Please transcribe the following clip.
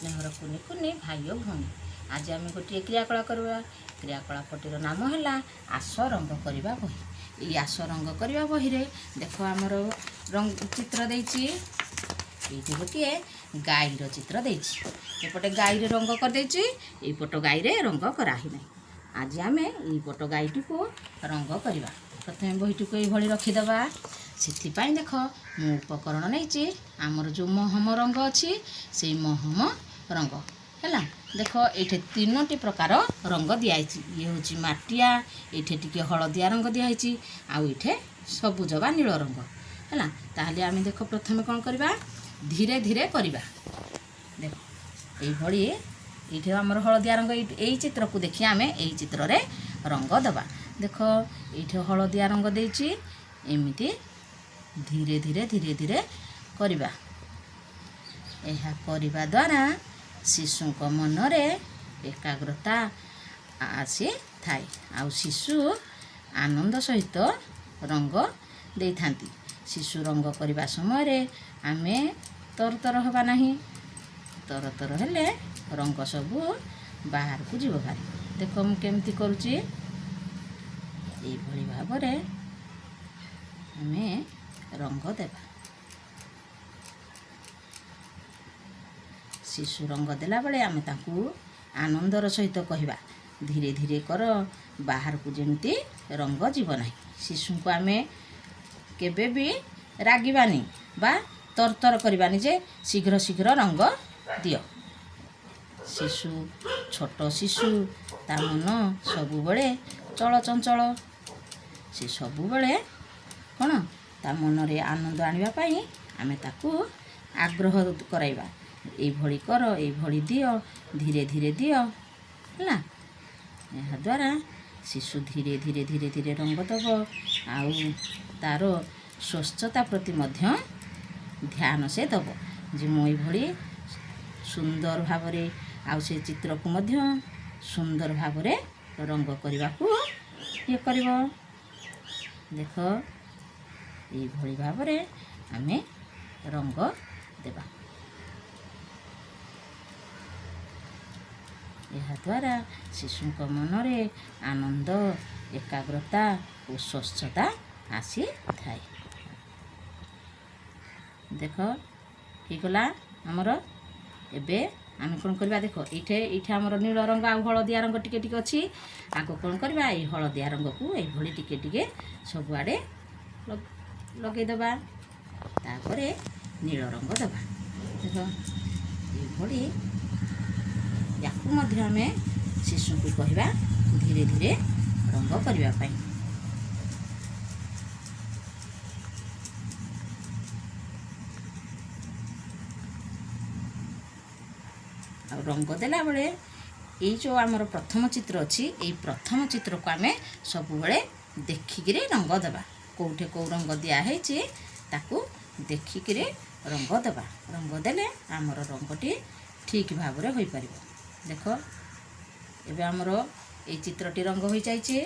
ସ୍ନେହର କୁନି କୁନି ଭାଇ ଓ ଭଉଣୀ, ଆଜି ଆମେ ଗୋଟିଏ କ୍ରିୟାକଳାପ କରିବା। କ୍ରିୟାକଳାପଟିର ନାମ ହେଲା ଆସ ରଙ୍ଗ କରିବା ବହି। ଏଇ ଆସ ରଙ୍ଗ କରିବା ବହିରେ ଦେଖ, ଆମର ରଙ୍ଗ ଚିତ୍ର ଦେଇଛି। ଏଇଠି ଗୋଟିଏ ଗାଈର ଚିତ୍ର ଦେଇଛି। ଏପଟେ ଗାଈରେ ରଙ୍ଗ କରିଦେଇଛି, ଏଇପଟ ଗାଈରେ ରଙ୍ଗ କରାହେଇନାହିଁ। ଆଜି ଆମେ ଏଇପଟ ଗାଈଟିକୁ ରଙ୍ଗ କରିବା। ପ୍ରଥମେ ବହିଟିକୁ ଏଇଭଳି ରଖିଦେବା। ସେଥିପାଇଁ ଦେଖ, ମୁଁ ଉପକରଣ ନେଇଛି। ଆମର ଯେଉଁ ମହମ ରଙ୍ଗ ଅଛି, ସେଇ ମହମ ରଙ୍ଗ ହେଲା। ଦେଖ, ଏଇଠି ତିନୋଟି ପ୍ରକାର ରଙ୍ଗ ଦିଆହେଇଛି। ଇଏ ହେଉଛି ମାଟିଆ, ଏଇଠି ଟିକେ ହଳଦିଆ ରଙ୍ଗ ଦିଆହେଇଛି, ଆଉ ଏଇଠି ସବୁଜ ବା ନୀଳ ରଙ୍ଗ ହେଲା। ତାହେଲେ ଆମେ ଦେଖ, ପ୍ରଥମେ କ'ଣ କରିବା? ଧୀରେ ଧୀରେ କରିବା। ଦେଖ, ଏଇଭଳି ଏଇଠି ଆମର ହଳଦିଆ ରଙ୍ଗ। ଏଇ ଚିତ୍ରକୁ ଦେଖି ଆମେ ଏଇ ଚିତ୍ରରେ ରଙ୍ଗ ଦେବା। ଦେଖ, ଏଇଠି ହଳଦିଆ ରଙ୍ଗ ଦେଇଛି। ଏମିତି ଧୀରେ ଧୀରେ ଧୀରେ ଧୀରେ କରିବା। ଏହା କରିବା ଦ୍ୱାରା ଶିଶୁଙ୍କ ମନରେ ଏକାଗ୍ରତା ଆସିଥାଏ ଆଉ ଶିଶୁ ଆନନ୍ଦ ସହିତ ରଙ୍ଗ ଦେଇଥାନ୍ତି। ଶିଶୁ ରଙ୍ଗ କରିବା ସମୟରେ ଆମେ ତରତର ହେବା ନାହିଁ। ତରତର ହେଲେ ରଙ୍ଗ ସବୁ ବାହାରକୁ ଯିବ ଭାରି। ଦେଖ, ମୁଁ କେମିତି କରୁଛି। ଏଇଭଳି ଭାବରେ ଆମେ ରଙ୍ଗ ଦେବା। ଶିଶୁ ରଙ୍ଗ ଦେଲାବେଳେ ଆମେ ତାଙ୍କୁ ଆନନ୍ଦର ସହିତ କହିବା, ଧୀରେ ଧୀରେ କର, ବାହାରକୁ ଯେମିତି ରଙ୍ଗ ଯିବ ନାହିଁ। ଶିଶୁଙ୍କୁ ଆମେ କେବେ ବି ରାଗିବାନି ବା ତରତର କରିବାନି ଯେ ଶୀଘ୍ର ଶୀଘ୍ର ରଙ୍ଗ ଦିଅ। ଶିଶୁ, ଛୋଟ ଶିଶୁ, ତା ମନ ସବୁବେଳେ ଚଳଚଞ୍ଚଳ। ସେ ସବୁବେଳେ କ'ଣ, ତା ମନରେ ଆନନ୍ଦ ଆଣିବା ପାଇଁ ଆମେ ତାକୁ ଆଗ୍ରହ କରାଇବା। ଏଇଭଳି କର, ଏଇଭଳି ଦିଅ, ଧୀରେ ଧୀରେ ଦିଅ, ହେଲା। ଏହାଦ୍ୱାରା ଶିଶୁ ଧୀରେ ଧୀରେ ଧୀରେ ଧୀରେ ରଙ୍ଗ ଦେବ ଆଉ ତା'ର ସ୍ୱଚ୍ଛତା ପ୍ରତି ମଧ୍ୟ ଧ୍ୟାନ ସେ ଦେବ ଯେ ମୁଁ ଏଇଭଳି ସୁନ୍ଦର ଭାବରେ ଆଉ ସେ ଚିତ୍ରକୁ ମଧ୍ୟ ସୁନ୍ଦର ଭାବରେ ରଙ୍ଗ କରିବାକୁ ଇଏ କରିବ। ଦେଖ, ଏଇଭଳି ଭାବରେ ଆମେ ରଙ୍ଗ ଦେବା। ଏହାଦ୍ୱାରା ଶିଶୁଙ୍କ ମନରେ ଆନନ୍ଦ, ଏକାଗ୍ରତା ଓ ସ୍ୱଚ୍ଛତା ଆସିଥାଏ। ଦେଖ, ହେଇଗଲା ଆମର। ଏବେ ଆମେ କ'ଣ କରିବା? ଦେଖ, ଏଇଠି ଆମର ନୀଳ ରଙ୍ଗ ଆଉ ହଳଦିଆ ରଙ୍ଗ ଟିକେ ଟିକେ ଅଛି। ଆଗ କ'ଣ କରିବା? ଏଇ ହଳଦିଆ ରଙ୍ଗକୁ ଏଇଭଳି ଟିକେ ଟିକେ ସବୁଆଡ଼େ ଲଗେଇଦେବା, ତାପରେ ନୀଳ ରଙ୍ଗ ଦେବା। ଦେଖ, ଏଇଭଳି ୟାକୁ ମଧ୍ୟ ଆମେ ଶିଶୁଙ୍କୁ କହିବା ଧୀରେ ଧୀରେ ରଙ୍ଗ କରିବା ପାଇଁ। ଆଉ ରଙ୍ଗ ଦେଲାବେଳେ ଏଇ ଯେଉଁ ଆମର ପ୍ରଥମ ଚିତ୍ର ଅଛି, ଏଇ ପ୍ରଥମ ଚିତ୍ରକୁ ଆମେ ସବୁବେଳେ ଦେଖିକିରି ରଙ୍ଗ ଦେବା। କେଉଁଠି କେଉଁ ରଙ୍ଗ ଦିଆହେଇଛି, ତାକୁ ଦେଖିକିରି ରଙ୍ଗ ଦେବା। ରଙ୍ଗ ଦେଲେ ଆମର ରଙ୍ଗଟି ଠିକ୍ ଭାବରେ ହୋଇପାରିବ। ଦେଖ, ଏବେ ଆମର ଏଇ ଚିତ୍ରଟି ରଙ୍ଗ ହୋଇଯାଇଛି।